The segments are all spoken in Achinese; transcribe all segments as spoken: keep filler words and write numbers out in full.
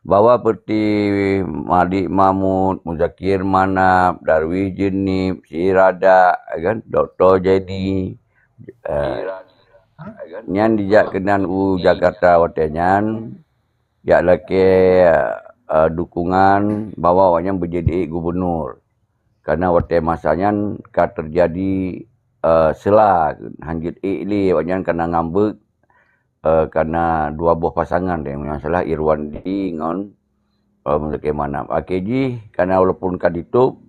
bahwa seperti Malik Mahmud, Muzakir Manaf, Darwis Jeunieb, Siradak, kan, Doktor Jeni, eh, nyan dijak keunan u Jakarta watée nyan, jak lakée, eh, dukungan bahwa awaknyan beujeuet gubunur. Karena watée masa nyan ka teujadi, eh, seula, hanjeuet ék lé awaknyan kana ngambek, eh, kana dua boh pasangan deh, nyang salah Irwandi ngon, eh, Muzakir Manaf. Akhé jih, karena walaupun ka ditôb,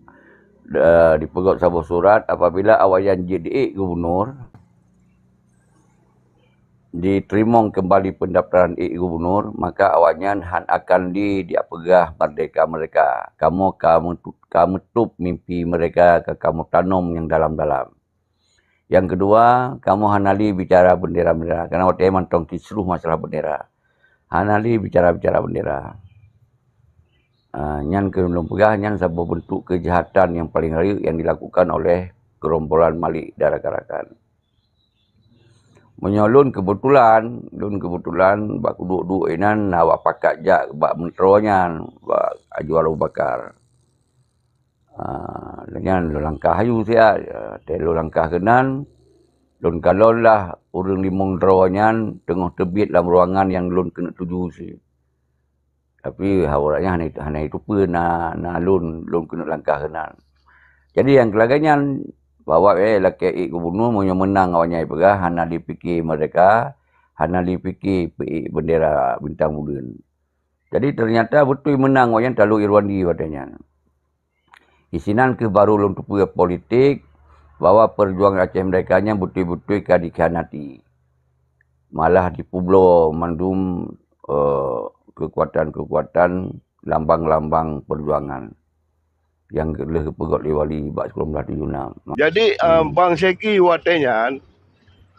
eh, dipeugét saboh surat, apabila awaknyan jeuet ék gubunur, diteurimong keumbali peundaftaran ék gubunur, maka awaknyan han akan lé jipeugah merdeka mereka. Kamoe ka meutu-, ka meutôb mimpi mereka ka kamoe tanom nyang dalam-dalam. Nyang keudua, kamoe hana lé bicara bendera-bendera, karena watée mantong kisruh masalah bendera. Hana lé bicara-bicara bendera. Ah, nyan keuh lôn peugah, nyan saboh bentuk kejahatan nyang paleng rayeuk nyang dilakukan oleh gerombolan Malik dan rakan-rakan. Meunyoe lôn keubeutulan, lôn keubeutulan bak kuduek-duek inan na awak pakat jak bak meuntroe nyan, bak Aju Abu Bakar. Ah, lheueh nyan lôn langkah aju siat, ah, watée lôn langkah keunan, lôn kalon lah ureuëng limong droe nyan teungoh teubiet lam ruangan nyang lôn keuneuk tuju sie. Tapi awaknyan hana, hana jiteupeue na, na lôn, lôn keuneuk langkah keunan. Jadi nyang keulagée nyan, bahwa, eh, lakée ék gubunur meunyoe meunang awaknyan jipeugah hana jipike merdeka, hana jipike peuék bendera bintang buleuen. Jadi teunyata beutôi meunang awaknyan talu Irwandi watée nyan. Disinan keuh baru lôn teupeue politik bahwa peujuangan Aceh Merdeka nyan beutôi-beutôi ka dikhianati. Malah dipeubloe mandum, eh, keukuatan-keukuatan lambang-lambang peujuangan nyang lheueh geupeugét lé Wali bak sikureueng blaih tujoh nam. Jadi, eh, Bang Syeki watée nyan,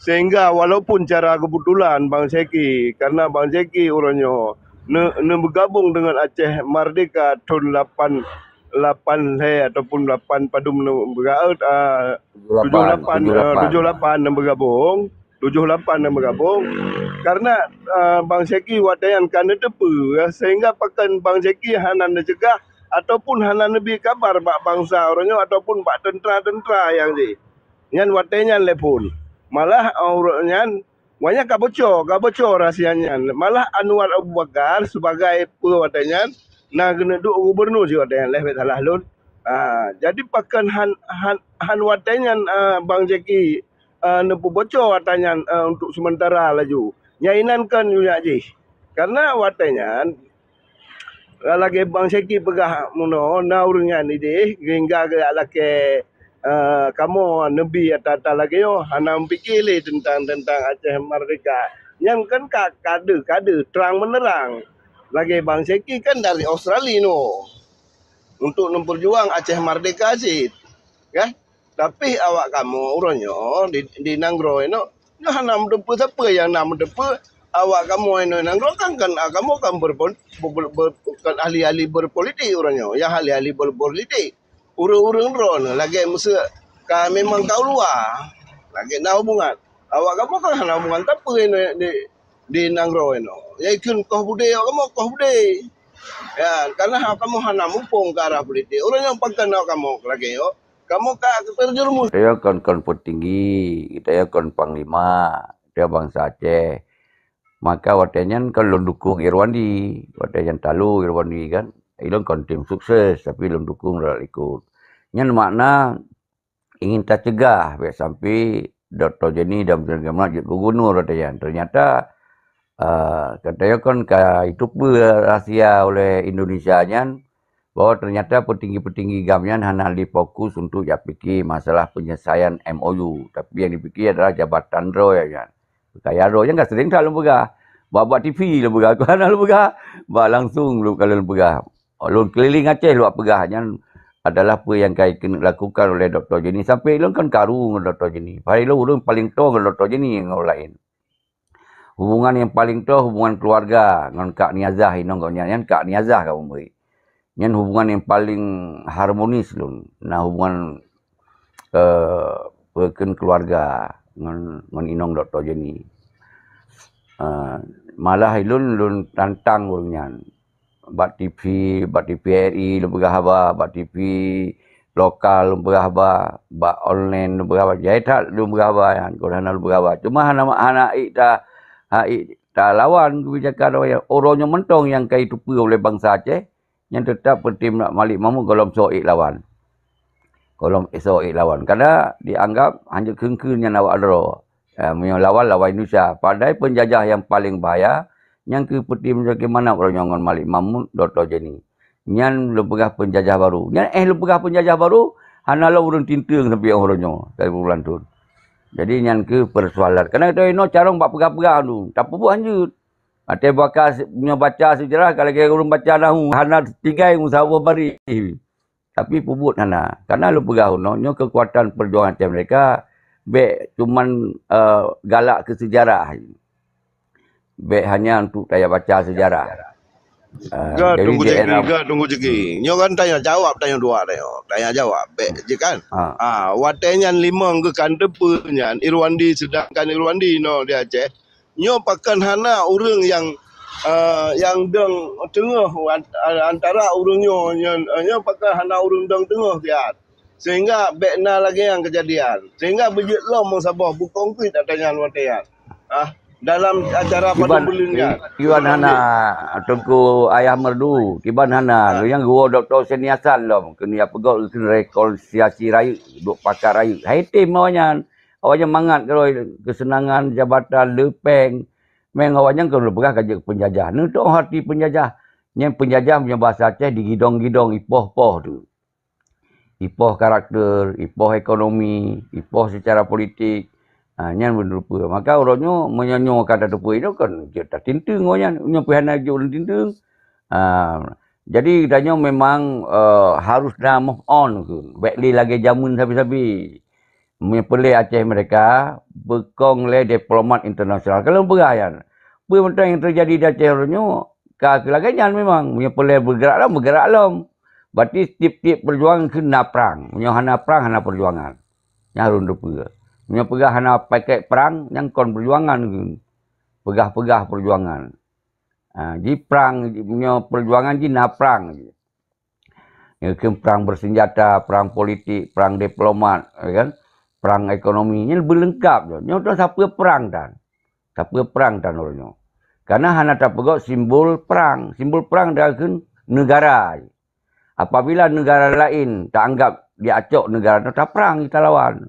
sehingga walaupun cara keubeutulan Bang Syeki, karena Bang Syeki uroe nyoe ne-, neubeugabong deungon Aceh Merdeka thon lapan, lapan lhée ataupun lapan padum neubeugaôt, ah, tujoh lapan, tujoh lapan, eh, tujoh lapan, tujoh lapan neubeugabong, tujoh lapan neubeugabong. Karena, ah, Bang Syeki watée nyan ka neuteupeue, sehingga pakon Bang Syeki hana neuceugah ataupun hana neubi kabar bak bansa uroe nyoe ataupun bak teuntra-teuntra nyang jih. Nyan watée nyan lé phon. Malah, ah, uroe nyan, awaknyan ka bocor, ka bocor rahsia nyan. Malah Anwar Abu Bakar sebagai peue watée nyan, na geuneuk duek gubunur cit watée nyan, leh bék salah lôn. Ah, jadi pakon han, han, han watée nyan, ah, Bang Syeki, ah, neupeubocor ata nyan, ah, untuk sementara laju. Nyang inan kon nyak jih. Karena watée nyan, lagée Bang Syeki peugah meunoe, na ureuëng nyan idéh, sehingga geujak lakée, eh, kamoe neubi ata-ata lagée nyoe, hana meupike lé teuntang, teuntang Aceh Merdeka. Nyan kan ka, ka deuh, ka deuh, trang meuneurang. Lagée Bang Syeki kan dari Australia nyoe, untuk neupeujuang Aceh Merdeka cit. Kan? Tapi awak kamoe uroe nyoe di, di nanggroe inoe, nyoe hana meuteupeue sapeue nyang na meuteupeue. Awak kamoe inoe nanggroe kan, kan, ah, kamoe kan berpol-, ber-, ber-, ber-, bukan ahli-ahli berpolitik uroe nyoe, nyang ahli-ahli berpolitik ureuëng-ureuëng droeneuh lagée meuseu ka memang ka u luwa, lagée na hubungan. Awak kamoe kan hana hubungan sapeue inoe di, di nanggroe inoe. Nyang ikheun koh budé awak kamoe, koh budé. Ya, karena awak kamoe hana muphom ke arah politik. Uroe nyoe pakon awak kamoe lagée nyoe. Kamoe ka terjerumus. Geutanyoe kon, kon peutinggi, geutanyoe kon panglima, geutanyoe bansa Aceh. Maka watée nyan kon lôn dukong Irwandi, watée nyan talu Irwandi kan. Ilôn kon tim sukses, tapi lôn dukong dalam likot. Nyan makna ingin tacegah bék sampai Doktor Jenny dan Menteri Agama jeuet gubunur watée nyan. Ternyata, ah, geutanyoe kon ka jiteupeue rahsia oleh Indonesia nyan, bahwa ternyata peutinggi-peutinggi GAM nyan hana jifokus untuk jak pike masalah penyelesaian M O U, tapi nyang jipike adalah jabatan droe nyan. Kaya droe nyan ka sering that lôn peugah. Bak, bak T V lôn peugah, kon hana lôn peugah. Bak langsung lôn, ka lôn peugah. Lôn keliling Aceh lôn peugah nyan adalah peue nyang ka keuneuk lakukan oleh Doktor Jenny. Sampai lôn kan karu ngon Doktor Jenny. Padahai lôn ureuëng paling toe ngon Doktor Jenny ngon ureuëng laén. Hubungan nyang paleng toe hubungan keuluwarga ngon Kak Niazah inong gobnyan, nyan Kak Niazah ka mumeuri. Nyan hubungan nyang paleng harmonis lôn. Na hubungan, eh, peue kheun keuluwarga ngon, ngon inong Doktor Jenny. Eh, malah ilôn, lôn tantang ureuëng nyan. Bak T V, bak T V R I lôn peugah haba, bak T V lokal lôn peugah haba, bak online lôn peugah haba. Jai that lôn peugah haba nyan, kon hana lôn peugah haba. Cuma hana, hana ék ta, ha, ék talawan keubijakan awak nyan. Uroe nyoe mantong nyang ka jiteupeue oleh bansa Aceh, nyan teutap peutim Malik Mahmud gohlom soe ék lawan. Gohlom soe ék lawan. Karena dianggap hanjeuet kheun-kheun nyan awak droe. Eh, meunyoe lawan, lawan Indonesia. Padahai peunjajah nyang paleng bahaya, nyang keu peutim Muzakir Manaf uroe nyoe ngon Malik Mahmud, Doktor Jenny. Nyan lôn peugah peunjajah baru. Nyan éh lôn peugah peunjajah baru, hana lom ureuëng tinteung sampoe uroe nyoe, dari bulan thon. Jadi nyan keuh peusoalan. Karena geutanyoe inoe carông bak peugah-peugah tu, tapeubuet hanjeuet. Watée baka se-, nyoe baca seujarah, ka lagée ureuëng baca nahu, hana tinggai meusaboh baréh. Tapi peubuet hana. Karena lôn peugah unoe, nyoe keukuatan peujuangan Aceh Merdeka, bék cuman, eh, galak keu seujarah. Bék hanya untuk taya baca seujarah. Eh, Ga jadi Teungku J N Jeki, Ram- ga Teungku Jeki. Nyoe kan tanya jawab, tanya dua tanya. Tanya jawab, bék je kan? Ha. Ah, watée nyan limong geukan teupeu nyan, Irwandi, sedangkan Irwandi no di Aceh. Nyoe pakon hana ureuëng nyang, eh, nyang dong teungoh an-, antara ureuëng nyoe, nyoe, nyoe pakon hana ureuëng dong teungoh siat. Sehingga bék na lagée nyang keujadian. Sehingga beujeuet lom meusaboh bukong pih ata nyan watée nyan. Ah, dalam acara Kiban, padum buleuen nyan. Kiban hana Teungku Ayah Merdu, kiban hana. Ha. Lôn nyang geuwoe Doktor Hussein Hasan lom, keuneuk peugah keu rekonsiliasi rayeuk, duek pakat rayeuk. Hai tem awaknyan. Awaknyan mangat keudroe keuseunangan, jabatan, leupeng. Meng awaknyan kon lôn peugah ka jeuet peunjajah. Neutoh arti peunjajah. Nyan peunjajah meunyoe bahasa Aceh digidong-gidong, ipoh-poh tu. Ipoh karakter, ipoh ekonomi, ipoh secara politik. Ha, nyan beuneurupa. Maka uroe nyoe, meunyoe nyoe ka tateupeue nyoe kon jeuet tatinteung awaknyan. Nyoe pih hana jeuet ureuëng tinteung. Ha, jadi geutanyoe memang, eh, harus na move on tu. Bék lé lagée jameun sabe-sabe. Meunyoe peureulée Aceh Merdeka, beukong lé diplomat internasional. Ka lôn peugah nyan, peue mantong nyang teujadi di Aceh uroe nyoe, ka keu lagée nyan memang. Meunyoe peureulée beugerak lom, beugerak lom. Berarti tieb-tieb peujuangan kheun na prang. Meunyoe hana prang, hana peujuangan. Nyan harôh teupeue. Meunyoe peugah hana pakèk prang, nyan kon peujuangan kheun. Peugah-peugah peujuangan. Ha, jiprang, meunyoe peujuangan jih na prang. Nyoe kheun prang bersenjata, prang politik, prang diplomat, ya kan? Prang ekonomi. Nyan beuleungkap nyoe. Nyoe tu sapeue prang tan. Sapeue prang tan uroe nyoe. Karena hana tapeugöt simbol prang. Simbol prang takheun negara. Apabila negara laén taanggap jiacok negara nyoe, taprang, talawan.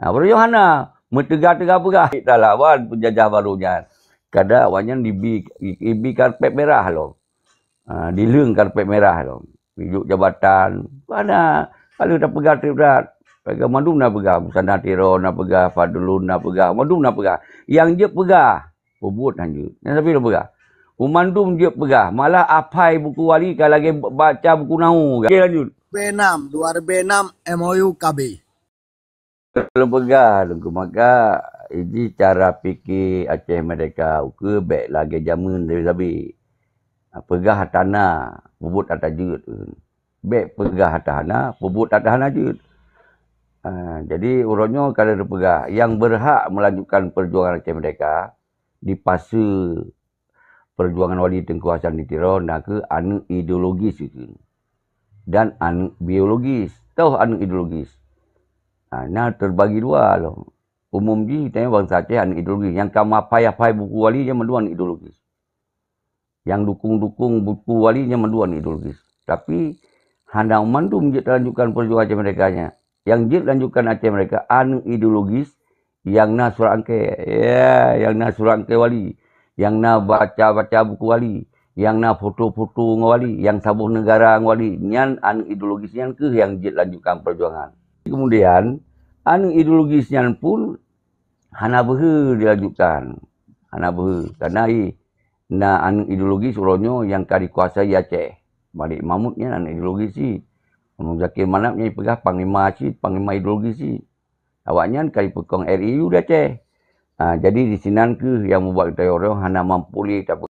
Ha, uroe nyoe hana, meuteuga-teuga peugah, talawan peunjajah barô nyan. Kadang awaknyan dibi, dibi karpet merah lom. Ha, dileueng karpet merah lom. Pijuk jabatan, hana, ka lheueh tapeugah trép that. Peugah mandum na peugah, Busana Tiro na peugah, Fadlun na peugah, mandum na peugah. Nyang jeuet peugah, peubuet hanjeuet. Nyan sabe lôn peugah. Mandum jeuet peugah, malah aphai buku wali ka lagèe baca buku nahu. Oke, lanjut. B enam, dua ribu enam M O U K B. Lôn peugah, Teungku, maka jih cara pike Aceh Merdeka ukeue bèk lagèe jameun sabe-sabe. Peugah ata na, peubuet ata jeuet. Bèk peugah ata hana, peubuet ata hana jeuet. Ha, jadi uroe nyoe ka lheueh teupeugah, nyang beurhak meulanjutkan peujuangan Aceh Merdeka, di fase peujuangan Wali Teungku Hasan di Tiro nakeuh aneuk ideologis keuh, dan aneuk biologis, toh aneuk ideologis. Ha, na teubagi dua lom. Umum jih, tanyoe bansa Aceh aneuk ideologis. Nyang ka meuaphai-aphai buku Wali, nyan mandum aneuk ideologis. Nyang dukung-dukung buku Wali, nyan mandum aneuk ideologis. Tapi, hana mandum jeuet talanjutkan peujuangan Aceh Merdeka nyan. Nyang jeuet lanjutkan Aceh Merdeka, aneuk ideologis nyang na surat angkèe. Ya, nyang na surat angkèe Wali. Nyang na baca-baca buku Wali. Nyang na foto-foto ngon Wali. Nyang saboh neugara ngon Wali. Nyan aneuk ideologis nyan keuh nyang jeuet lanjutkan peujuangan. Kemudian, aneuk ideologis nyan pun hana beuhe dilanjutkan. Hana beuhe. Karena i, na aneuk ideologis uroe nyoe nyang ka dikuasai Aceh. Malik Mahmud nyan aneuk ideologis cit. Muzakir Manaf nyan jipeugah panglima cit, panglima ideologis cit. Awaknyan ka jipeukong R I U di Aceh. Ha, jadi di sinan keuh nyang mubuat geutanyoe hana mampu lé